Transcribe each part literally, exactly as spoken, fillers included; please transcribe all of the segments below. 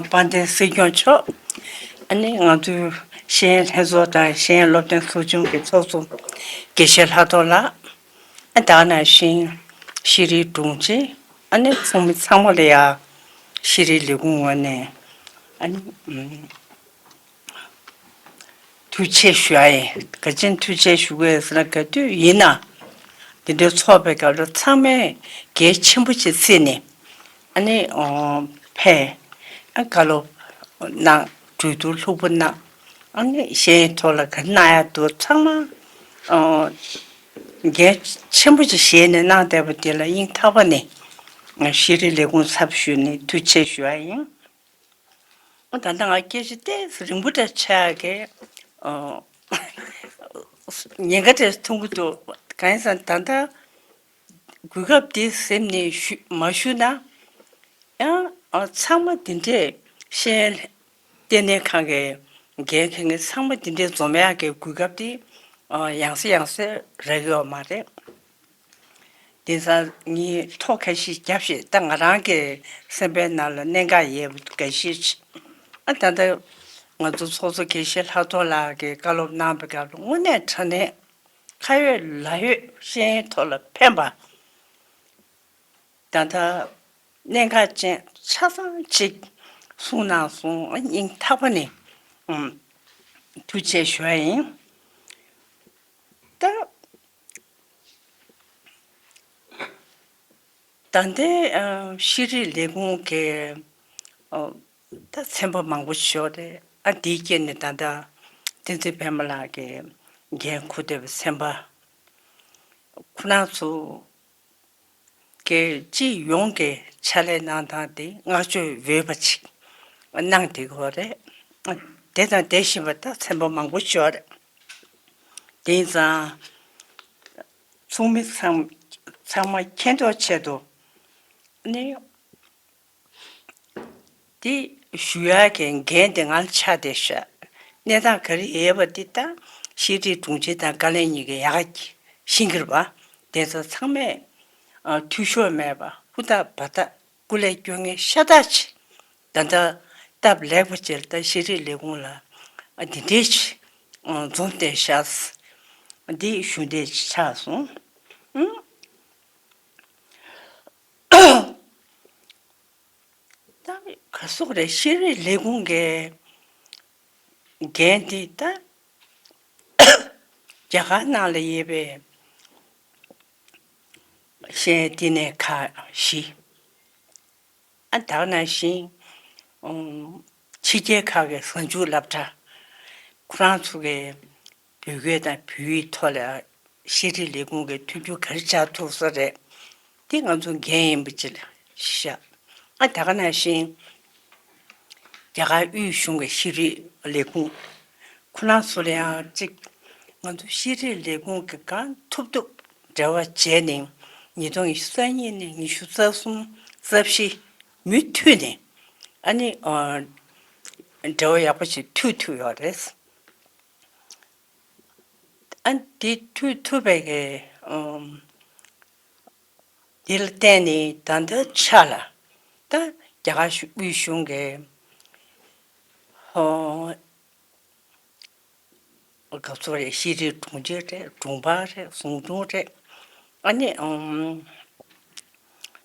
དཔལ་ལྡན་སྲིད་སྐྱོང་མཆོག་ཨ་ནི་ང་ཚོའི་ཤེས་ཡོན་ལྷན་ཚོགས་དང་ཤེས་ཡོན་སློབ་སྟོན་ཚོགས་ཆུང་གི་ཚོགས་གཙོ་དགེ་བཤེས་ལྷག་རྡོར་ལགས། ཨ་ད་ག་ནང་བཞིན་ཤེས་རིག་དྲུང་ཆེ། ཨ་ནི་ཚོགས་མི་ཚང་མ་ལ་ཡ་ཤེས་རིག་ལས་ཁུངས་ངོས་ནས་ཨ་ནི་ཨུམ་ཐུགས་རྗེ་ཆེ་ཞུ་ཡ་ཡིན། ག་ཅི་ཐུགས་རྗེ་ཆེ་ཞུ་དགོས་ཟེར་ན། ག་དུས་ཡིན་ན་འདི་འདྲའི་ཚོགས་པའི་སྐབས་ལ་ཚང་མས་གལ་ཆེན་པོ་ཅིག་བརྩིས་ནས་ཨ་ནི་ཨོ་ཕེབས། ཨ་བཀའ་སློབ་གནང་། གྲོས་བསྡུར་ལྷུག་པོ་གནང་། ཨ་ནི་ཤེས་ཡོན་ཐོག་ལ་ག་གནང་ཡ་འདུག་ཚང་མ་ཨོ་འགན་ཆེན་པོ་ཅིག་བཞེས་ནས་གནང་བསྡད་པ་དེ་ལ་སྙིང་ཐག་པ་ནས་ཤེས་རིག་ལས་ཁུངས་ཚབ་ཞུས་ནས་ཐུགས་རྗེ་ཆེ་ཞུ་ཡ་ཡིན། ད་ལྟ་ང་སྐད་ཆ་ཏོག་ཙམ་རིང་པོ་འདྲ་ཆགས་ཀྱི། ཨོ། ཉེན་ཁ་འདྲ་མཐོང་གི་འདུག་གང་ཡིན་ཟེར་ན་ད་ལྟ་གོ་སྐབས་འདི་ཟིན་ནས་ཞུ་མ་ཞུ་ན་ཡང་ཨ་ཚང་མ་འདི་འདྲས་ཤེས་ཡོན་ལྟེ་གནས་ཁང་གི་འགན་འཁྱེར་མཁན་ཚང་མ་འདི་འདྲས་འཛོམས་ཡག་གི་གོ་སྐབས་འདི་ཨ་ཡང་སེ་ཡང་སེ་རག་གི་ཡོད་མ་རེད། དེང་སང་ངས་ཐོ་ཁ་ཤས་བརྒྱབ་ཤག་ད་ང་རང་གི་སེམས་པའི་ནང་ལ་གནད་འགག་ཡོད་པ་འགའ་ཤས་ཤིག་ཨ་ད་ལྟ་ང་ཚོ་ཚོགས་གཙོ་དགེ་བཤེས་ལྷག་རྡོར་ལགས་ཀྱིས་བཀའ་སློབ་གནང་བའི་སྐབས་ལ་དངོས་གནས་དྲང་གནས་ཁ་ཡོད་ལག་ཡོད་ཤེས་ཡོན་ཐོག་ལ་ཕན་པ། ད་ལྟ་གནད་འགག་ཅན་ཆ་ཚང་ཅིག་གསུངས་གནང་སོང་། སྙིང་ཐག་པ་ནས་ཨམ་ཐུགས་རྗེ་ཆེ་ཞུ་བ་ཡིན། ད་ད་ལྟའི་ཨ་ཤེས་རིག་ལས་ཁུངས་ཀྱི་ཨ་ད་ཚན་པ་མང་པོ་ཞིག་ཡོད་རེད། ཨ་དེའི་རྐྱེན་ནས་ད་ལྟ་བསྟན་འཛིན་པད་མ་ལགས་ཀྱིས་འགན་འཁུར་བསྡད་པའི་ཚན་པ་ཁོ་རང་ཚོ་གི་སྤྱི་ཡོངས་ཀྱི་ཕྱག་ལས་གནང་སྟངས་དེ་བསྔགས་བརྗོད་འོས་པ་ཅིག་གནང་བསྡད་ཀྱི་ཡོད་རེད། དེ་དང་དེ་བཞིན་པ་ད་ཚན་པ་མང་པོ་ཞིག་ཡོད་རེད། དེང་སང་ཚོགས་མི་ཚང་ཚང་མ་མཁྱེན་རྟོགས་ཆེད་དུ་ནི་དེ་ཞུ་ཡག་གི་འགན་དེ་ང་ལ་ཆགས་བསྡད་ཤག་གནས་སྟངས་ག་རེ་ཡོད་པ་འདི་ད་ཤེས་རིག་དྲུང་ཆེ་དང་བཀའ་བློན་གཉིས་ཀྱིས་ཡག་ག་ཤེས་ཀྱི་རེད་པ། དེ་ཚོ་ཚང་མས་ཨ་འཐུས་ཤོར་མེད་པ་ཧུར་ཐག་འབད་ཐག་སྐུ་ལས་སྐྱོན་མཁན་ཤ་སྟག་ཅིག་ད་ལྟ་སྟབས་ལེགས་པ་ཅིག་ལ་ད་ཤེས་རིག་ལས་ཁུངས་ལ་ཨ་འདི་འདྲས་ཅིག་ཨ་འཛོམས་བསྡད་ཤག་འདི་ཞུ་འདོད་ཆགས་སོང་། ཨང་། ད་ག་སོག་རེད། ཤེས་རིག་ལས་ཁུངས་ཀྱི་འགན་འདི་ད་རྒྱ་གར་ནང་ལ་ཡོད་པའི་ཤེས་ཡོན་ལྟེ་གནས་ཁག་བཞི། ཨ་ད་ག་ནང་བཞིན་ཕྱི་རྒྱལ་ཁག་གི་གཟའ་མཇུག་སློབ་གྲྭ་ཁོ་རང་ཚོ་གི་བོད་སྐད་དང་བོད་ཡིག་ཐོག་ལ་ཤེས་རིག་ལས་ཁུངས་ཀྱི་མཐུན་འགྱུར་ག་རེ་བྱ་ཐུབ་ས་རེད། དེ་ང་ཚོ་འགན་ཡིན་པ་ཅིག་ཤག་ཨ་ད་ག་ནང་བཞིན་རྒྱ་གར་དབུས་གཞུང་གི་ཤེས་རིག་ལས་ཁུངས་ཁོ་རང་ཚོ་ལ་ཡང་ཅིག་ང་ཚོ་ཤེས་རིག་ལས་ཁུངས་ཀྱི་གང་ཐུབ་ཐུབ་འབྲེལ་བ་བྱས་ནས་ཉིས་སྟོང་ཉི་ཤུ་རྩ་གཉིས་ནས་ཉི་ཤུ་རྩ་གསུམ་རྩ་བཞི་མུ་མཐུད་ནས་ཨ་ནི་འབྲེལ་བ་ཡག་པོ་ཞིག་མཐུད་ཐུབ་ཡོད་རེད། ཨ་འདི་མཐུད་ཐུབ་པའི་གི་ཨམ་འདི་ལ་བརྟེན་ནས་ད་ལྟའི་ཆ་ལ་ད་རྒྱ་གར་དབུས་གཞུང་གི་ཧོ་ག་ཚོད་རེད། ཤེས་རིག་དྲུང་ཆེ་རེད། དྲུང་འཕར་རེད། ཟུང་དྲུང་རེད། ཨ་ནི་ཨམ་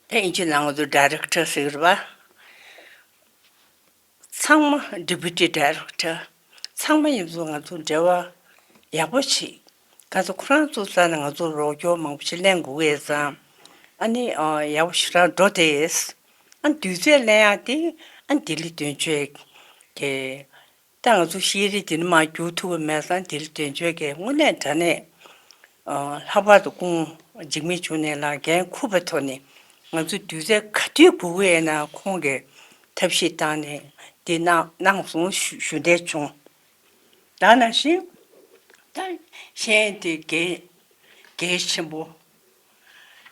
ད་ཨིན་ཇི་ནང་ང་ཚོ་ཌའི་རེག་ཊར་ཟེར་གི་རེད་པ། ཚང་མ་ཌི་པུ་ཊི་ཌའི་རེག་ཊར་ཚང་མ་ཡིན་ཚོ་ང་ཚོ་འབྲེལ་བ་ཡག་པོ་བྱེད། ག་ཚོད་ཁོ་རང་ཚོ་རྩ་ནས་ང་ཚོ་རོགས་སྐྱོར་མང་པོ་ཞིག་ལེན་དགོས་ཀྱི་ཙང་ཨ་ནི་ཨ་ཡག་པོ་ཞེ་དྲག་འགྲོ་བསྡད་ཡོད། ཨ་དུས་ཚོད་ལེན་ཡག་དེ་ཨ་ལྡི་ལི་དོན་གཅོད་ཀྱི་ད་ང་ཚོ་ཤེས་རིག་དེ་ནི་མར་བསྒྱུར་ཐུབ་ཀྱི་མེད་ཙང་ལྡི་ལི་དོན་གཅོད་ཀྱིས་དངོས་གནས་དྲང་གནས་ཨ་ལྷག་པར་དུ་ཁོང་འཇིགས་མེད་འབྱུང་གནས་ལགས་འགན་འཁུར་བའི་ཐོག་ནས་ང་ཚོ་དུས་ཚོད་ག་དུས་དགོས་ཀྱི་ཡོད་ན་ཁོང་གིས་ཐབས་ཤེས་བཏང་ནས་དེ་གནང་གནང་སོང་ཞུ་ཞུ་འདོད་བྱུང་། ད་ནང་བཞིན་ད་ཤེས་ཡོན་དེ་གལ་གལ་ཆེན་པོ།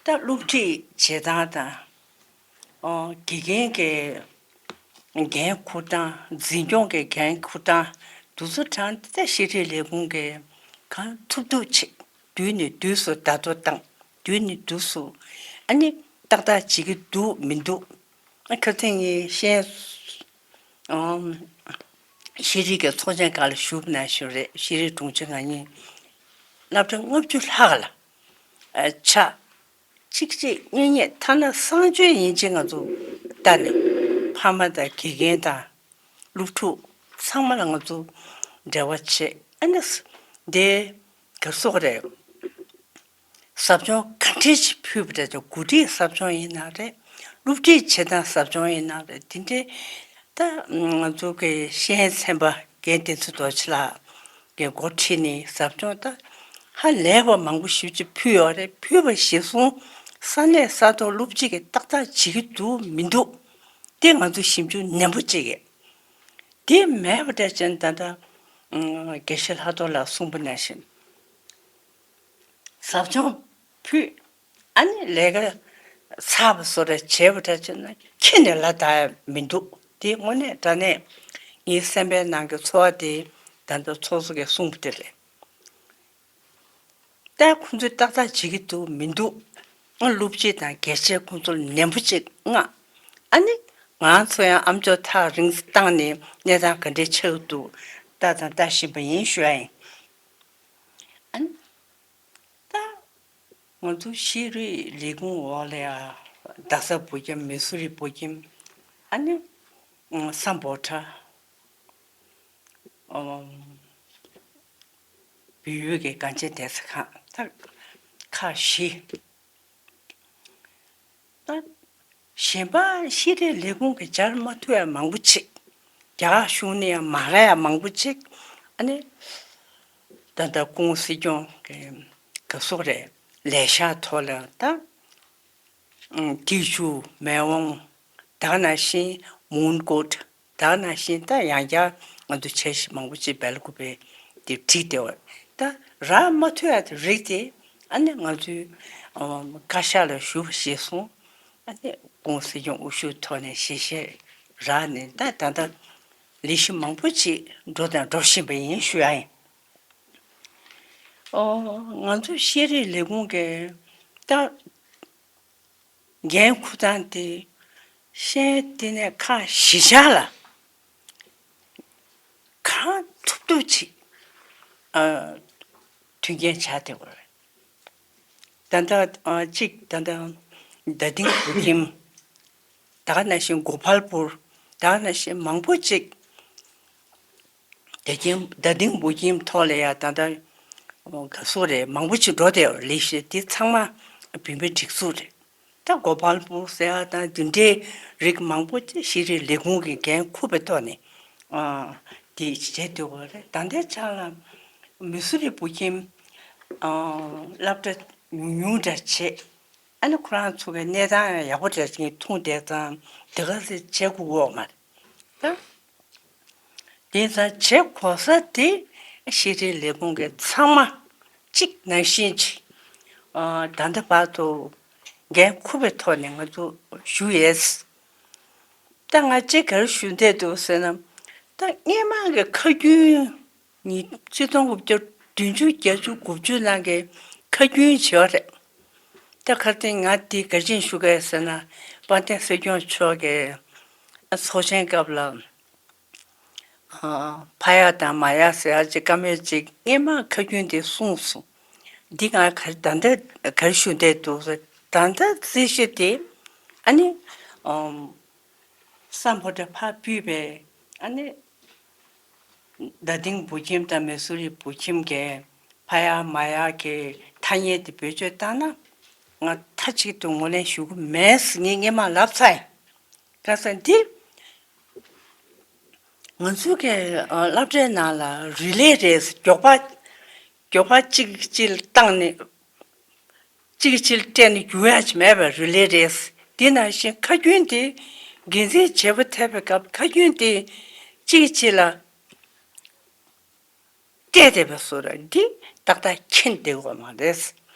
ད་སློབ་ཁྲིད་བྱེད་སྟངས་དང་། ཨོ་དགེ་རྒན་གྱི་འགན་འཁུར་སྟངས། འཛིན་སྐྱོང་གི་འགན་འཁུར་སྟངས་དེ་ཚོ་དྲང་ད་ཤེས་རིག་ལས་ཁུངས་ཀྱིས་གང་ཐུབ་ཐུབ་བྱེད། དུས་ནས་དུས་སུ་བརྡ་ཐོ་བཏང་། དུས་ནས་དུས་སུ་ཨ་ནི་ཏག་ཏག་བྱེད་ཀྱི་འདུག་མི་འདུག་ཨ་ཁ་སང་ངས་ཤེས་ཡོན་ ཨམ། ཤེས་རིག་གི་ཚོགས་ཆེན་ཁག་ལ་ཞུགས་པ་ནང་བཞིན་རེད། ཤེས་རིག་དྲུང་ཆེ་ང་གཉིས་སློབ་གྲྭ་ལྔ་བཅུ་ལྷག་ལ་ཨ་ཆ་གཅིག་གཅིག་གཉིས་གཉིས་ཐ་ན་གསང་སྤྱོད་ཡིན་ཅིག་ང་ཚོ་ལྟ་ནས་ཕ་མ་དང་དགེ་རྒན་དང་སློབ་ཕྲུག་ཚང་མ་ལ་ང་ཚོ་འབྲེལ་བ་བྱེད། ཨ་ནི་འདི་ག་སོགས་རེད། ཟབ་སྦྱོང་ག་འདྲས་ཞིག་ཕུལ་བ་རེད། འགོ་ཁྲིད་ཟབ་སྦྱོང་ཡིན་ན་རེད། སློབ་ཁྲིད་བྱེད་སྟངས་ཟབ་སྦྱོང་ཡིན་ན་རེད། དེ་འདྲའི་ད་ང་ཚོ་གི་ཤེས་ཡོན་ཚན་པ་རྒན་བསྟན་འཛིན་རྡོ་རྗེ་ལགས་ཀྱི་འགོ་ཁྲིད་ནས་ཟབ་སྦྱོང་ད་ཧ་ལས་པ་མང་པོ་ཞེ་ཅིག་ཕུལ་ཡོད་རེད། ཕུལ་བ་གཞིར་བཟུང་ས་གནས་ས་ཐོག་སློབ་སྤྱི་གིས་ཏག་ཏག་བྱེད་ཀྱི་འདུག་མི་འདུག་དེ་ང་ཚོ་ཞིབ་འཇུག་ནན་པོ་བྱེད་ཀྱི། དེ་མེད་པ་འདྲ་ཅན་ད་ལྟ་དགེ་བཤེས་ལྷག་རྡོར་ལགས་གསུངས་པ་ནང་བཞིན། ཟབ་སྦྱོང་ཕུལ། ཨ་ནི་ལས་ཀ་ཚར་བ་བཟོ་འདྲ་བྱས་པ་འདྲ་བྱས་ན་ཁྱེད་ནས་ལ་བདའ་ཡ་མི་འདུག་དེ་དངོས་གནས་དྲང་གནས་ངའི་སེམས་པའི་ནང་གི་ཚོར་བ་དེ་ད་ལྟ་ཚོགས་གཙོ་གིས་གསུངས་པ་དེ་རེད། ད་ཁོང་ཚོས་ཏག་ཏག་བྱེད་ཀྱི་འདུག་མི་འདུག་ཨ་སློབ་སྤྱི་དང་དགེ་བཤེས་ཁོང་ཚོར་ནན་པོ་ཅིག་མངགས། ཨ་ནི་ང་ཚོ་ཡང་ཨ་མཆོག་ཐག་རིང་བཏང་ནས་གནས་སྟངས་ག་འདྲས་ཆགས་ཀྱི་འདུག་ལྟ་དང་ལྟ་བཞིན་པ་ཡིན་ཞུ་ཡ་ཡིན། ཨ་ནི། ད་ང་ཚོ་ཤེས་རིག་ལས་ཁུངས་འོག་ལ་ཡ་རྡ་ས་བོད་ཁྱིམ། མི་སུ་རི་བོད་ཁྱིམ། ཨ་ནི་སམ་བྷོ་ཊ། བལ་ཡུལ་གྱི་དགའ་ཆེ་བསྡད་ས་ཁང་ད་ཁག་བཞི། ད་གཞན་པ་ཤེས་རིག་ལས་ཁུངས་ཀྱི་སྦྱར་མ་ཐུབ་ཡ་མང་པོ་ཅིག་རྒྱ་གར་གཞུང་ནས་ཡང་མ་རག་ཡ་མང་པོ་ཅིག་ཨ་ནི་ད་ལྟ་སྐུ་ངོ་སྲིད་སྐྱོང་གི་ག་སོགས་རེད། ལས་ཤག་ཐོག་ལ་ད་ཨང་ཏི་ཤུ་མེ་དབང་། ད་ག་ནང་བཞིན་མུན་ཀོཊ། ད་ག་ནང་བཞིན་ད་ཡང་བསྐྱར་ང་ཚོ་འཆར་གཞི་མང་པོ་ཅིག་སྦེལ་ཀོབ་པེ་དེ་བྲིས་ཏེ་ཡོད། ད་རག་མ་ཐུབ་ཡ་དེ་རིགས་དེ་ཨ་ནི་ང་ཚོའི་ཨ་བཀའ་ཤག་ལ་ཞུ་བ་གཞིར་བཟུང་ཨ་ནི་སྐུ་ངོ་སྲིད་སྐྱོང་དབུ་བཞུགས་ཐོག་ནས་ཞལ་བཞེས་རག་ནས་ད་ད་ལྟ་ལས་གཞི་མང་པོ་ཅིག་འགྲོ་དང་འགྲོ་བཞིན་པ་ཡིན་ཞུ་ཡ་ཡིན། ཨོ། ང་ཚོ་ཤེས་རིག་ལས་ཁུངས་ཀྱི་ད་འགན་འཁུར་སྟངས་དེ་ཤེས་ཡོན་ལྟེ་གནས་ཁག་བཞི་ཆ་ལ་གང་ཐུབ་ཐུབ་ཅིག་ཨ་མཐུན་རྐྱེན་བྱ་བདེ་བོ་རེད། ད་ལྟ་ཨ་གཅིག་ད་ལྟ་རྡ་སྟེང་བོད་ཁྱིམ། ད་ག་ནང་བཞིན་གོ་པལ་པུར། ད་ག་ནང་བཞིན་མང་པོ་ཅིག་རྡ་སྟེང་རྡ་སྟེང་བོད་ཁྱིམ་ཐོག་ལ་ཡ་ད་ལྟ་ག་སོགས་རེད། མང་པོ་ཅིག་འགྲོ་བསྡད་ཡོད་རེད། ལས་གཞི་དེ་ཚང་མ་བུད་མེད་སྒྲིག་འཛུགས་རེད། ད་གོ་པལ་པུར་ཟེར་ཡ་དང་དེ་འདྲའི་རིགས་མང་པོ་ཅིག་ཤེས་རིག་ལས་ཁུངས་ཀྱི་འགན་འཁུར་བའི་ཐོག་ནས་ཨ་དེ་བྱེད་འདོད་པ་རེད། ད་ལྟའི་ཆ་ལ་མི་སུ་རི་བོད་ཁྱིམ་ཨ་སློབ་གྲྭ་ཉུང་ཉུང་འདྲ་བྱས། ཨ་ནི་ཁོ་རང་ཚོ་གི་གནས་སྟངས་ཡག་པོ་འདྲ་ཞིག་མཐོང་བསྡད་ཙང་དེ་ག་ཚོད་བྱེད་དགོས་ཀྱི་ཡོད་མ་རེད། ད་དེ་ཙང་བྱེད་དགོས་ས་དེ་ཤེས་རིག་ལས་ཁུངས་ཀྱི་ཚང་མ་གཅིག་ནང་བཞིན་གྱིས་ཨ་ད་ལྟ་བར་དུ་འགན་འཁུར་བའི་ཐོག་ནས་ང་ཚོ་ཞུ་ཡས། ད་ང་གཅིག་ག་རེ་ཞུ་འདོད་འདུག་ཟེར་ན། ད་སྔས་མ་གི་ཁ་རྒྱུན་ཉིས་ཆིག་སྟོང་དགུ་བརྒྱ་བདུན་ཅུ་བརྒྱད་ཅུ་དགུ་བཅུ་ནང་གི་ཁ་རྒྱུན་བྱས་པ་རེད། ད་ཁ་སྟེང་ང་འདི་ག་རེ་བྱས་ཞུ་གི་ཡོད་ཟེར་ན། དཔལ་ལྡན་སྲིད་སྐྱོང་མཆོག་གིས་ཚོགས་ཆེན་སྐབས་ལ་ཨ་ཕ་ཡག་དང་མ་ཡག་ཟེར་ཡག་ཅིག་བཀའ་མོལ་ཅིག་སྔས་མ་ཁ་རྒྱུན་དེ་གསུངས་སོང་། འདི་ང་ག་རེ་ད་ལྟ་ག་རེ་ཞུ་འདོད་འདུག་ཟེར། ད་ལྟ་རྩིས་གཞི་དེ་ཨ་ནི་ཨམ། སམ་བྷོ་ཊ་ཕར་ཕུད་པའི་ཨ་ནི་རྡ་སྟེང་བོད་ཁྱིམ་དང་མི་སུ་རི་བོད་ཁྱིམ་གྱི་ཕ་ཡག་མ་ཡག་གི་ཐ་སྙད་དེ་བེད་སྤྱོད་བཏང་ན་ང་མཐའ་གཅིག་ཏུ་ངོས་ལེན་ཞུ་གི་མེད་ཟེར་ངས་སྔས་མ་ལབ་ཚར་ཡིན། ག་ས་འདི་ང་ཚོ་གི་ཨ་སློབ་གྲྭའི་ནང་ལ་རི་ལེ་རེས་མགྱོགས་པ་མགྱོགས་པ་གཅིག་གཅིག་བཏང་ནས། གཅིག་གིས་གཅིག་ལ་སྤྲད་ནས་རྒྱུག་ཡ་ཅིག་མེད་པའི་རི་ལེ་རེས། དེ་ནང་བཞིན་ཁ་རྒྱུན་དེ་འགན་འཛིན་བྱེད་པ་ཐེབས་པའི་སྐབས་ཁ་རྒྱུན་དེ་གཅིག་གིས་གཅིག་ལ་སྤྲད་བསྡད་པའི་བཟོ་འདྲ་འདི་ཏག་ཏག་མཁྱེན་བསྡད་ཡོད་མ་རེད།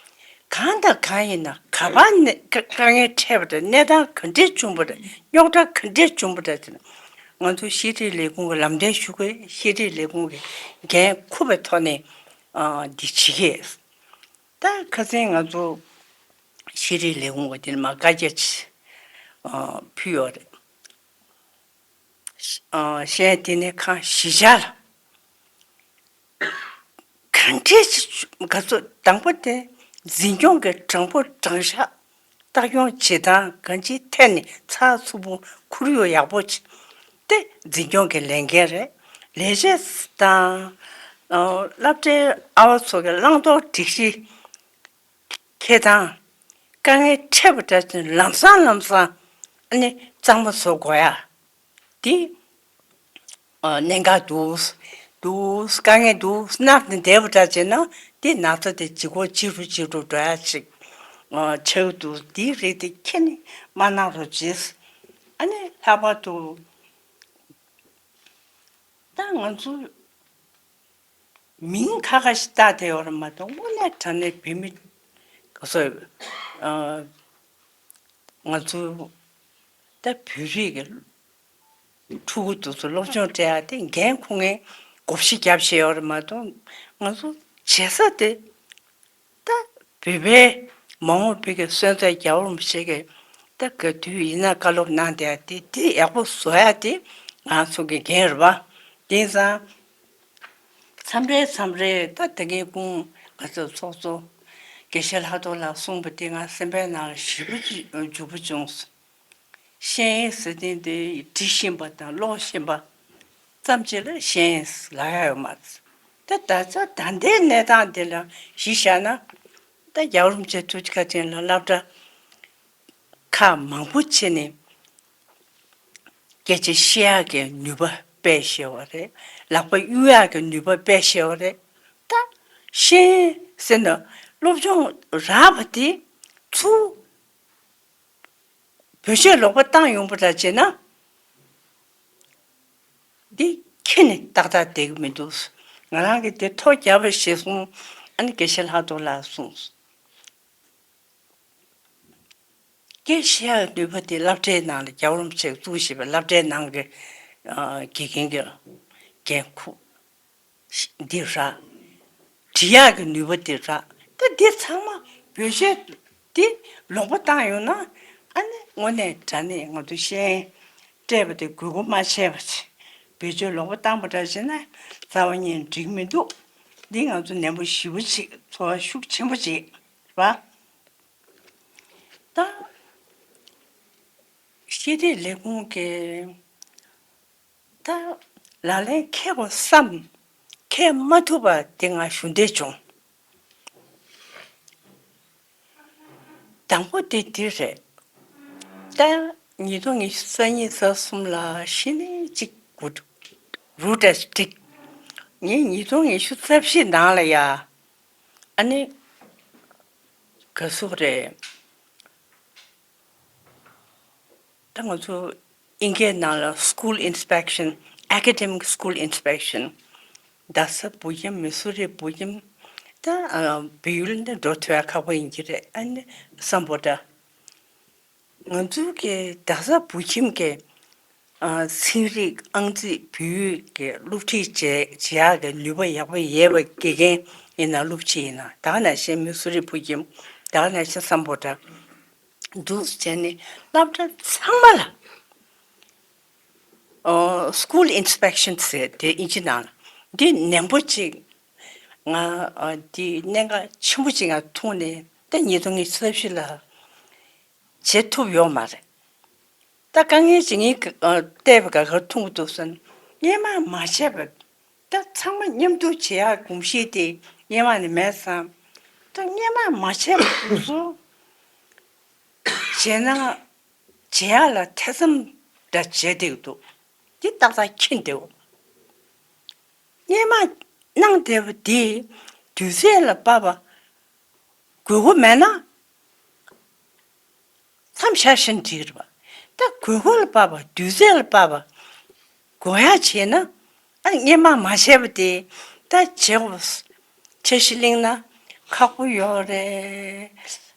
གང་དང་གང་ཡིན་ན་ག་པར་ནས་དཀའ་ངལ་འཕྲད་པ་དང་གནས་སྟངས་ག་འདྲས་བྱུང་བ་དང་རྙོག་དྲ་ག་འདྲས་བྱུང་བ་དང་དེ་ནི་ང་ཚོ་ཤེས་རིག་ལས་ཁུངས་ཀྱི་ལམ་སྟོན་ཞུ་དགོས། ཤེས་རིག་ལས་ཁུངས་ཀྱི་འགན་འཁུར་བའི་ཐོག་ནས་འདི་བྱེད་ཀྱི་ཡོད། ད་ཁ་སང་ང་ཚོ་ཤེས་རིག་ལས་ཁུངས་ཀྱི་དེ་ནས་མར་བཀའ་རྒྱ་ཆེ་ཨ་ཕུལ་ཡོད་རེད། ཨ། གཞན་དེ་ནས་ཁང་བཞི་ཆ་ལ། གང་འདྲས་ཅིག་ག་ཚོད་དང་པོ་དེ་འཛིན་སྐྱོང་གི་དྲང་པོ་དྲང་བཞག་ལྟ་སྐྱོང་བྱེད་སྟངས་གང་ཅིའི་ཐད་ནས་ཚགས་ཚུད་པོ་ཁོར་ཡུག་ཡག་པོ་ཅིག་དེ་འཛིན་སྐྱོང་གི་ལས་འགན་རེད། ལས་བྱེད་དང་། ཨ། སློབ་གྲྭའི་ཨ་བ་ཚོ་གི་བླང་དོར་སྒྲིག་གཞི་འཁྱེར་སྟངས། དཀའ་ངལ་འཕྲད་པ་འདྲ་ཅིག་ལམ་སང་ལམ་སང་ཨ་ནི་གཙང་མ་བཟོ་དགོས་ཡ། འདི། ཨ། གནད་འགག་འདུག་འདུག་དཀའ་ངལ་འདུག་མནར་ནས་བསྡད་པ་འདྲ་བྱས་ན། འདི་ན་ཚ་དེ་ལྗིད་ཁོག་ལྗིད་རུ་ལྗིད་རུ་འགྲོ་ཡ་ཅིག་ཨ། ཆགས་ཀྱི་འདུག་འདིའི་རིགས་དེ་ཁྱེད་ནི་མ་གནང་རོགས་བྱེད། ཨ་ནི་ལྷག་པར་དུ་ད་ང་ཚོ་མིང་ཁ་ཁ་ཞིག་བཏགས་བསྡད་ཡོད་རེད་མ་གཏོགས། དངོས་གནས་དྲང་གནས་བོད་མི། ག་ཚོད། ཨ། ང་ཚོ་ད་བོད་རིགས་ཀྱི་ཕྲུ་གུ་དེ་ཚོ་སློབ་སྦྱོང་སྤྲད་ཡ་དེ་འགན་ཁུར་མཁན་བགོ་བཤའ་རྒྱབ་བཞག་ཡོད་རེད་མ་གཏོགས། ང་ཚོ་བྱེད་ས་དེ་ད་བོད་པའི་མ་འོངས་པའི་གི་སོན་རྩ་རྒྱལ་བ་རིན་པོ་ཆེ་གིས་ད་ག་དུས་ཡིན་ན་བཀའ་སློབ་གནང་བསྡད་ཡ་དེ། དེ་ཡག་པོ་བཟོ་ཡ་དེ་ང་ཚོ་གི་འགན་རེད་པ། དེང་སང་མཚམས་རེ་མཚམས་རེ་ད་དེ་གའི་ཁུངས་ག་ཚོད་ཚོགས་གཙོ་དགེ་བཤེས་ལྷག་རྡོར་ལགས་གསུངས་པ་དེ་ང་སེམས་པའི་ནང་ལ་ཞེ་པོ་ཅིག་འཇུག་པོ་བྱུང་སོང་། ཤེས་ཡོན་ཟེར་མཁན་དེ་འབྲི་ཤེས་པ་དང་ཀློག་ཤེས་པ་ཙམ་ཅིག་ལ་ཤེས་ཡོན་ལབ་ཡ་ཡོད་མ་རེད། ད་ད་ཆ་ད་ལྟའི་གནས་སྟངས་འདི་ལ་གཞི་བཞག་ན། ད་རྒྱལ་བ་རིན་པོ་ཆེ་ཐུགས་རྗེ་བཀའ་དྲིན་ལ་སློབ་གྲྭ་ཁག་མང་པོ་ཕྱེ་ནས་སྐད་ཆ་བཤད་ཡག་གི་ནུས་པ་སྤེལ་བཞག་པ་རེད། ལག་པ་གཡུག་ཡག་གི་ནུས་པ་སྤེལ་བཞག་པ་རེད། ད་ཤེས་ཡོན་ཟེར་ན་སློབ་སྦྱོང་རག་པ་དེ་ཚུར་བེད་སྤྱོད་ལོག་པ་བཏང་ཡོང་པ་འདྲ་བྱས་ན། འདི་ཁྱེད་ནི་ཏག་ཏག་བསྡད་ཀྱི་མི་འདུག་ང་རང་གིས་དེ་ཐོ་རྒྱབ་པ་ཞེས་གསུངས། ཨ་ནི་དགེ་བཤེས་ལྷག་རྡོར་ལགས་གསུངས། སྐད་བཤད་ཡག་ནུས་པ་དེ་སློབ་གྲྭའི་ནང་ལ་རྒྱལ་བ་རིན་པོ་ཆེས་གཙོ་བྱས་པའི་སློབ་གྲྭའི་ནང་གི་ཨ་དགེ་རྒན་གྱི་འགན་ཁུར་འདི་རག་འབྲི་ཡག་གི་ནུས་པ་འདི་རག་ད་འདི་ཚང་མ་བེད་སྤྱོད་འདི་ལོག་པ་བཏང་ཡོང་ན། ཨ་ནི་དངོས་གནས་དྲང་གནས་ང་ཚོ་ཤེས་ཡོན་སྤྲད་པ་དེ་དགོས་མཁོ་མ་ཆགས་པ་ཅིག་བེད་སྤྱོད་ལོག་པ་བཏང་པ་འདྲ་བྱས་ན་རྩ་བ་ཉིད་འགྲིག་མི་འདུག་འདི་ང་ཚོ་ནན་པོ་ཞེ་པོ་ཅིག་ཚོར་བ་ཤུགས་ཆེན་པོ་ཅིག་རེད་པ། ད་ཤེས་རིག་ལས་ཁུངས་ཀྱི་ད་ལག་ལེན་འཁེལ་དགོས་བསམ། འཁེལ་མ་ཐུབ་པ་དེ་ང་ཞུ་འདོད་བྱུང་། དང་པོ་དེ་འདི་རེད། ད་ཉིས་སྟོང་ཉི་ཤུ་རྩ་གཉིས་རྩ་གསུམ་ལ་གཞི་ནས་གཅིག་གུ་རུ་འདྲ་འགྲིག་ངས་ཉིས་སྟོང་ཉི་ཤུ་རྩ་བཞི་ནང་ལ་ཡ། ཨ་ནི་ག་ཟེར་རེད། ད་ང་ཚོ་ཨིན་སྐད་ནང་ལ་school inspection, academic school inspection, རྡ་ས་བོད་ཁྱིམ། མི་སུ་རི་བོད་ཁྱིམ། ད་ཨ་བལ་ཡུལ་ནས་འགྲོ་ཐུབ་ཡ་ཁག་པོ་ཡིན་གྱི་རེད། ཨ་ནི་སམ་བྷོ་ཊ། ང་ཚོའི་གི་རྡ་ས་བོད་ཁྱིམ་གྱི་ཨ་ཚན་རིག་ཨང་རྩིས་བོད་ཡིག་གི་སློབ་ཁྲིད་བྱེད་བྱེད་ཡག་གི་ནུས་པ་ཡག་པོ་ཡོད་པའི་དགེ་རྒན་ཡིན་ན། སློབ་སྤྱི་ཡིན་ན། ད་ག་ནང་བཞིན་མི་སུ་རི་བོད་ཁྱིམ། ད་ག་ནང་བཞིན་སམ་བྷོ་ཊ། འདུག་བྱས་ནས་སློབ་གྲྭ་ཚང་མ་ལ་ཨོ་school inspection ཟེར་དེ་ཨིན་ཇི་ནང་ལ་འདི་ནན་པོ་ཅིག་ང་ཨ་འདི་གནད་འགག་ཆེན་པོ་ཅིག་ང་མཐོང་ནས། ད་ཉིས་སྟོང་ཉི་ཤུ་རྩ་བཞི་ལ་བྱེད་ཐུབ་ཡོད་མ་རེད། ད་དཀའ་ངལ་ཅིག་ངས་ཨ་བལྟས་པ་ག་གར་མཐོང་གི་འདུག་ཟེར་ན། སྔོན་མ་མ་བྱས་པ། ད་ཚང་མ་མཉམ་དུ་བྱེད་ཡག་གོམས་གཤིས་དེ་སྔོན་མ་ནས་མེད་བསམ། ད་སྔོན་མ་མ་བྱས་པ་དེ་ཚོ་བྱས་ན་བྱེད་ཡག་ལ་ཐེ་ཚོམ་འདྲ་བྱས་བསྡད་ཀྱི་འདུག་འདི་ཏག་ཏག་མཁྱེན་བསྡད་འོ། སྔོན་མ་གནང་བསྡད་པ་དེ་དུས་ཚོད་ལ་བབ་པ་དགོས་མཁོ་མེད་ན། མཚམས་བཞག་བཞིན་འགྲིག་རེད་པ། ད་དགོས་མཁོ་ལ་བབ་པ། དུས་ཚོད་ལ་བབ་པ། དགོས་ཡག་བྱས་ན། ཨ་སྔོན་མ་མ་བྱས་པ་དེ་ད་བྱེད་དགོས། འཆར་གཞི་གླེང་ན་ཁག་པོ་ཡོད་རེད།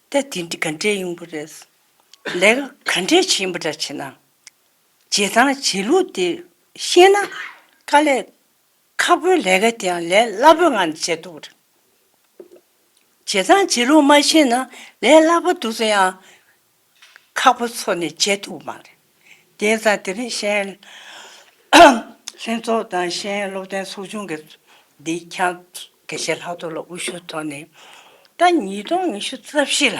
ད་དེ་འདྲ་ག་འདྲས་ཡོང་གི་རེད། ལས་ཀ་ག་འདྲས་བྱེད་པ་འདྲ་བྱེད་ན། བྱེད་སྟངས་བྱེད་ལུགས་དེ་ཤེས་ན་དཀའ་ལས། ཁག་པོའི་ལས་ཀ་དེའང་ལས་སླ་པོའི་ངང་ནས་བྱེད་ཐུབ་རེད། བྱེད་སྟངས་བྱེད་ལུགས་མ་ཤེས་ན་ལས་སླ་པོ་འདུག་ཟེར་ཡང་ཁག་པོ་ཚོ་ནས་བྱེད་ཐུབ་མ་རེད། དེ་ཙང་དེ་རིང་གཞན་ ལྷན་ཚོགས་དང་ཤེས་ཡོན་སློབ་སྟོན་ཚོགས་ཆུང་གི་འདི་ཁྱང་དགེ་བཤེས་ལྷག་རྡོར་ལ་དབུ་བཞུགས་ཐོག་ནས། ད་ཉིས་སྟོང་ཉི་ཤུ་རྩ་བཞི་ལ་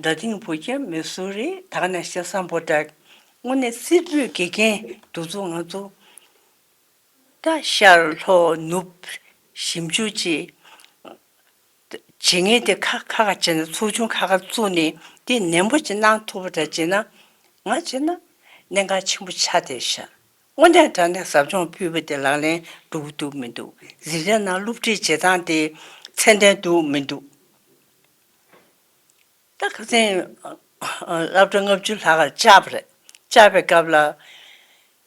རྡ་སྟེང་བོད་ཁྱིམ་མི་སུ་རི་ད་ག་ནང་བཞིན་སམ་བྷོ་ཊ་དངོས་གནས་རྩེ་ཕུད་དགེ་རྒན་འདུག་ཚོ་ང་ཚོ། ད་ཤར་ལྷོ་ནུབ་ཞིབ་འཇུག་ཅིག་བྱེད་མཁན་དེ་ཁ་ཁ་ཁ་བྱས་ན་ཚོགས་ཆུང་ཁ་ཁ་བཙུགས་ནས་དེ་ནན་པོ་ཅིག་གནང་ཐུབ་པ་འདྲ་བྱས་ན། ང་བྱས་ན་གནད་འགག་ཆེན་པོ་ཆགས་བསྡད་ཤག་དངོས་གནས་དྲང་གནས་ཟབ་སྦྱོང་ཕུལ་བ་དེ་ལག་ལེན་འགྲོ་གི་འདུག་མི་འདུག་འཛིན་གྲྭ་ནང་སློབ་ཁྲིད་བྱེད་སྟངས་དེ་ཚད་ལྡན་འདུག་མི་འདུག་ད་ཁ་སང་སློབ་གྲྭ་ལྔ་བཅུ་ལྷག་ག་བཅར་བ་རེད། བཅར་བའི་སྐབས་ལ་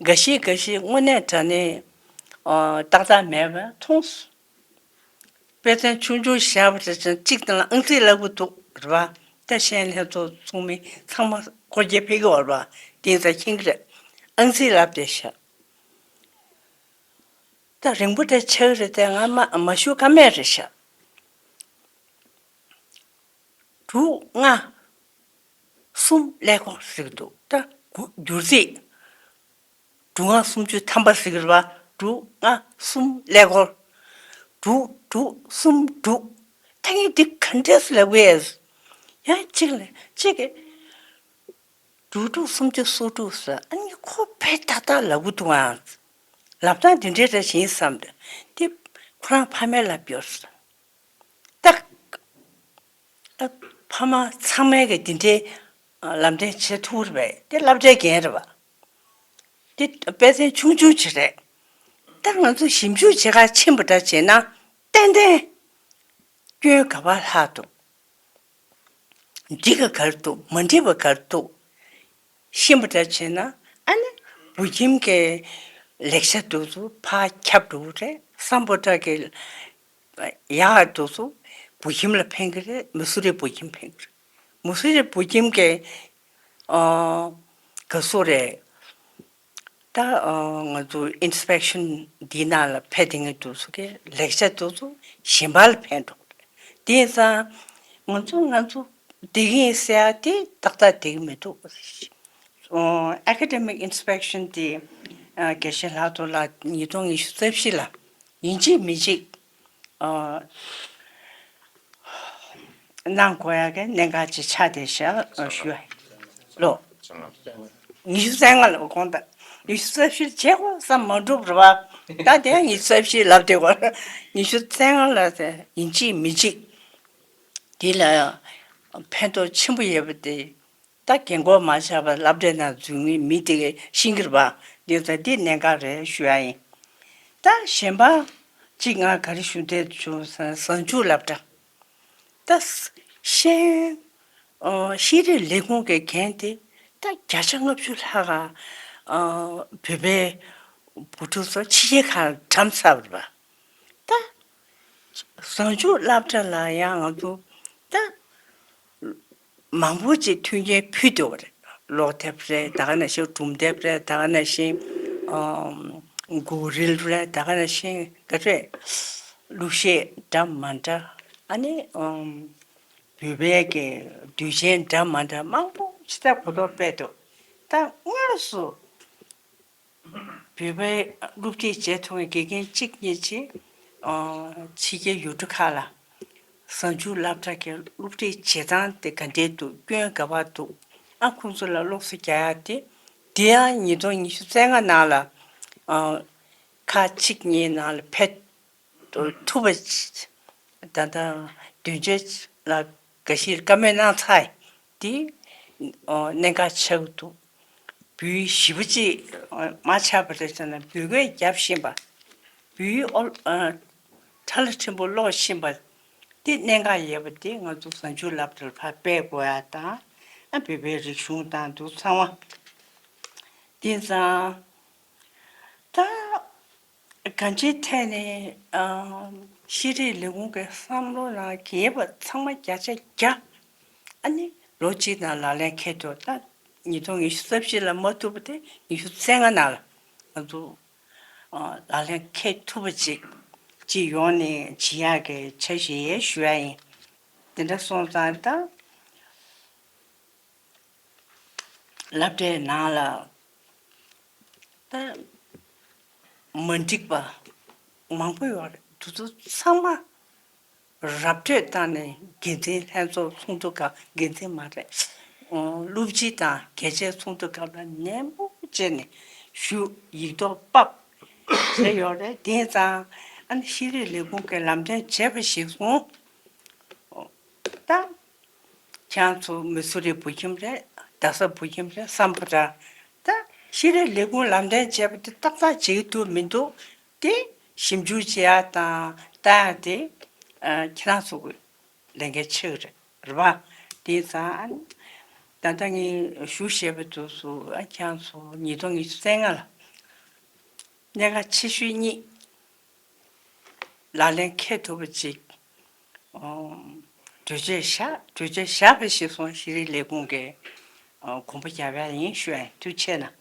འགའ་ཞིག་འགའ་ཞིག་དངོས་གནས་དྲང་གནས་ཏག་ཏག་མེད་པ་མཐོང་སོང་། དཔེ་མཚོན་ཆུང་ཆུང་བཞག་པ་རེད་ཙང་གཅིག་དང་ལ་ཨང་རྩིས་ལབ་གི་འདུག་རེད་པ། ད་གཞན་ལྷན་ཚོགས་ཚོགས་མི་ཚང་མ་སྐོར་རྒྱག་ཕེབས་ཀྱི་ཡོད་རེད་པ། དེང་སང་མཁྱེན་གྱི་རེད། ཨང་རྩིས་ལབ་བསྡད་ཤག་ད་རིང་པོ་དེ་ཆགས་ཀྱི་རེད་དེ་ང་མ་མ་ཞུ་ཀ་མེད་རེད་ཤག་དྲུག་ལྔ་གསུམ་ཀླད་ཀོར་ཟེར་གྱི་འདུག་ད་དགུ་བསྒྱུར་རྩིས། དྲུག་ལྔ་སུམ་ཅུ་ཐམ་པ་ཟེར་གྱི་རེད་པ། དྲུག་ལྔ་གསུམ་ཀླད་ཀོར། དྲུག་དྲུག་གསུམ་དྲུག་ད་ངས་འདི་ག་འདྲས་ལབ་དགོས། ཡང་གཅིག་ལ་གཅིག་གིས་དྲུག་དྲུག་སུམ་ཅུ་སོ་དྲུག་ཟེར། ཨ་ནི་ཁོ་དཔེ་ཏག་ཏག་ལབ་གི་འདུག་ཨང་། ལབ་སྟངས་འདི་འདྲའི་འདྲ་ཞིག་བསམ་སྟེ། འདི་ཁོ་རང་ཕ་མས་ལབ་ཡོད་ཟེར། ཏག་ཨ། ཕ་མ་ཚང་མས་ཀྱི་འདི་འདྲའི་ལམ་སྟོན་བྱེད་ཐུབ་རེད་པས། དེ་སློབ་གྲྭའི་འགན་རེད་པ། དེ་དཔེ་མཚོན་ཆུང་ཆུང་ཅིག་རེད། ད་ང་ཚོ་ཞིབ་འཇུག་བྱེད་གར་ཕྱིན་པ་འདྲ་བྱས་ན་ཏན་ཏན་སྐྱོན་ག་པར་ལྷག་འདུག་འགྲིག་ག་ག་རེ་འདུག་མ་འགྲིག་པ་ག་རེ་འདུག་ཤེས་པ་འདྲ་བྱས་ན། ཨ་ནི་བོད་ཁྱིམ་གྱི་ལེགས་ཆ་འདུག་ཚོ་ཕར་ཁྱབ་འགྲོ་གི་རེད། སམ་བྷོ་ཊ་གི་ཡག་འདུག་ཚོ་བོད་ཁྱིམ་ལ་ཕན་གི་རེད། མི་སུ་རི་བོད་ཁྱིམ་ཕན་གི་རེད། མི་སུ་རི་བོད་ཁྱིམ་གྱི་ཨ་ག་སོ་རེད། ད་ཨ་ང་ཚོ་ཨིན་སི་པེག་ཤན་འདིའི་ནང་ལ་ཕེབས་བསྡད་མཁན་འདུག་ཚོ་གི་ལེགས་ཆ་འདུག་ཚོ་གཞན་པ་ལ་ཕན་འགྲོ་གི་རེད། དེ་ཡིན་ཙང་ང་ཚོ་ང་ཚོ་བསྡད་ཀྱི་ཡིན་ཟེར་ཡ་དེ་ཏག་ཏག་བསྡད་ཀྱི་མི་འདུག་ཨེ་ཀ་ཌེ་མིག་ཨིན་སི་པེག་ཤན་དེ་ཨ་དགེ་བཤེས་ལྷག་རྡོར་ལགས་ཉིས་སྟོང་ཉི་ཤུ་རྩ་བཞི་ལ་ཡིན་གཅིག་མིན་གཅིག་ཨ་གནང་དགོས་ཡ་གི་གནད་འགག་ཅིག་ཆགས་བསྡད་ཤག་ཞུ་ཡ་ལོ། ཉི་ཤུ་རྩ་ལྔ་ལ་དགོངས་དག་ཉི་ཤུ་རྩ་བཞི་བྱེད་དགོས་བསམ་མ་འགྲུབ་རེད་པ། ད་དེ་ཡང་ཉི་ཤུ་རྩ་བཞི་ལབ་བསྡད་དགོས། ཉི་ཤུ་རྩ་ལྔ་ལ་ཡིན་གཅིག་མིན་གཅིག་དེ་ལ་ཕན་ཐོགས་ཆེན་པོ་ཡོད་པ་དེ། ད་རྒན་གོག་མ་ཆགས་པར་སློབ་གྲྭའི་ནང་འཛུལ་མཁན་མི་དེ་གས་ཤེས་ཀྱི་རེད་པ། འདི་ཚོ་འདི་གནད་འགག་རེད་ཞུ་ཡ་ཡིན། ད་གཞན་པ་གཅིག་ང་ག་རེ་ཞུ་འདོད་བྱུང་ཟེར་ན་གཟའ་མཇུག་སློབ་གྲྭ། ད་ཤེས་ཨ་ཤེས་རིག་ལས་ཁུངས་ཀྱི་འགན་དེ་ད་བརྒྱ་ཆ་ལྔ་བཅུ་ལྷག་ག་ཨ་བོད་པའི་བུ་ཕྲུག་ཚོ་ཕྱི་རྒྱལ་ཁག་ལ་གྲམ་ཚར་བ་རེད་པ། ད་གཟའ་མཇུག་སློབ་གྲྭ་ལ་ཡང་ང་ཚོ་ད་མང་པོ་ཅིག་མཐུན་རྐྱེན་ཕུལ་འདུག་པ་རེད། ཀློག་དེབ་རེད། ད་ག་ནང་བཞིན་སྒྲུང་དེབ་རེད། ད་ག་ནང་བཞིན་ཨམ་མགོ་རིལ་རེད། ད་ག་ནང་བཞིན་ག་རེ་གླུ་གཞས་འདྲ་མ་འདྲ། ཨ་ནི་ཨམ་བོད་པའི་གི་དུས་ཆེན་འདྲ་མ་འདྲ་མང་པོ་ཅིག་ད་གོ་རྟོགས་སྤེལ་འདུག་ད་དངོས་སུ་བོད་པའི་སློབ་ཁྲིད་བྱེད་ཐུབ་མཁན་དགེ་རྒན་གཅིག་གཉིས་ཅིག་ཨ་ཕྱི་རྒྱལ་ཡུལ་གྲུ་ཁག་ལ་གཟའ་མཇུག་སློབ་གྲྭ་གི་སློབ་ཁྲིད་བྱེད་སྟངས་དེ་ག་འདྲས་འདུག་སྐྱོན་ག་པར་འདུག་ཨ་ཁོང་ཚོ་ལ་སློབ་གསོ་རྒྱག་ཡ་དེ། དེ་ཡང་ཉིས་སྟོང་ཉི་ཤུ་རྩ་ལྔ་ནང་ལ་ཨ་ཁག་གཅིག་གཉིས་ནང་ལ་ཕེབས་ཐུབ་པ་ད་ལྟ་དོན་གཅོད་ལ་འགའ་ཞིག་བཀའ་མོལ་གནང་ཚར་ཡིན། དེ་ཨོ་གནད་འགག་ཆགས་ཀྱི་འདུག་བོད་ཡིག་ཞེ་པོ་ཅིག་མ་ཆགས་པ་རེད་ཟེར་ན་བོད་སྐད་རྒྱབ་བཞིན་པ། བོད་ཡིག་ཨོ་ཨ་ཁྲ་ལ་ཕྲན་བུ་ཀློག་བཞིན་པ། དེ་གནད་འགག་ཡོད་པ་དེ་ང་ཚོ་གཟའ་མཇུག་སློབ་གྲྭར་ཕར་སྤེལ་དགོས་ཡ་དང་། ཨ་བོད་པའི་རིག་གཞུང་དང་འདུག་ཚང་མ། དེ་ཙང་ད། གང་ཅིའི་ཐད་ནས་ཨ་ཤེས་རིག་ལས་ཁུངས་ཀྱི་བསམ་བློ་ལ་གལ་བ་ཚང་མ་བརྒྱ་ཆ་བརྒྱ་ཨ་ནི་ལོ་གཅིག་ནང་ལག་ལེན་འཁེལ་ཐུབ། ད་ཉིས་སྟོང་ཉི་ཤུ་རྩ་བཞི་ལ་མ་ཐུབ་པ་དེ་ཉི་ཤུ་རྩ་ལྔ་ནང་ལ་ང་ཚོ་ཨ་ལག་ལེན་འཁེལ་ཐུབ་པ་ཅིག་ཅིག་ཡོང་ནས་བྱེད་ཡག་གི་འཆར་གཞི་ཡོད་ཞུ་ཡ་ཡིན། དེ་འདྲ་སོང་ཙང་ད། སློབ་གྲྭའི་ནང་ལ་ ད་མ་འགྲིག་པ་མང་པོ་ཡོད་རེད། དེ་ཚོ་ཚང་མ་ར་སྤྲོད་བཏང་ནས། འགན་འཛིན་ལྷན་ཚོགས་ཚོགས་འདུ་སྐབས། འགན་འཛིན་མ་རེད། ཨོ། སློབ་སྤྱི་དང་རྒྱ་ཆེའི་ཚོགས་འདུ་སྐབས་ལ་ནན་པོ་བྱས་ནས་ཞུ། ཡིག་ཐོག་ཕབ་བྱས་ཡོད་རེད། དེ་ཙང་ཨ་ནི་ཤེས་རིག་ལས་ཁུངས་ཀྱིས་ལམ་སྟོན་བྱས་པ་གཞིར་བཟུང་། ད་ཁྱེད་རང་ཚོ་མི་སུ་རི་བོད་ཁྱིམ་རེད། རྡ་ས་བོད་ཁྱིམ་རེད། སམ་བྷོ་ཊ། ད་ཤེས་རིག་ལས་ཁུངས་ལམ་སྟོན་བྱས་པ་དེ་ཏག་ཏག་བྱེད་ཀྱི་འདུག་མི་འདུག་དེ་ཞིབ་འཇུག་བྱེད་ཡ་དང་ལྟ་ཡ་དེ། ཨ། ཁྱེད་རང་ཚོ་གི་ལས་འགན་ཆེ་གི་རེད། རེད་པ། དེ་ཙང་ཨ་ནི་ད་ལྟ་ངས་ཞུ་བཞིན་པ་དེ་ཚོ། ཨ། ཁྱེད་རང་ཚོ་ཉིས་སྟོང་ཉི་ཤུ་རྩ་ལྔ་ལ་གནད་འགག་ཆེ་ཤོས་གཉིས་ལག་ལེན་འཁེལ་ཐུབ་པ་ཅིག་ཨོ། གྲོས་ཆོད་བཞག་གྲོས་ཆོད་བཞག་པ་གཞིར་བཟུང་ཤེས་རིག་ལས་ཁུངས་ཀྱིས། ཨོ། དགོངས་པ་རྒྱབ་ཡ་ཡིན་ཞུ་ཡ་ཡིན། ཐུགས་རྗེ་གནང་།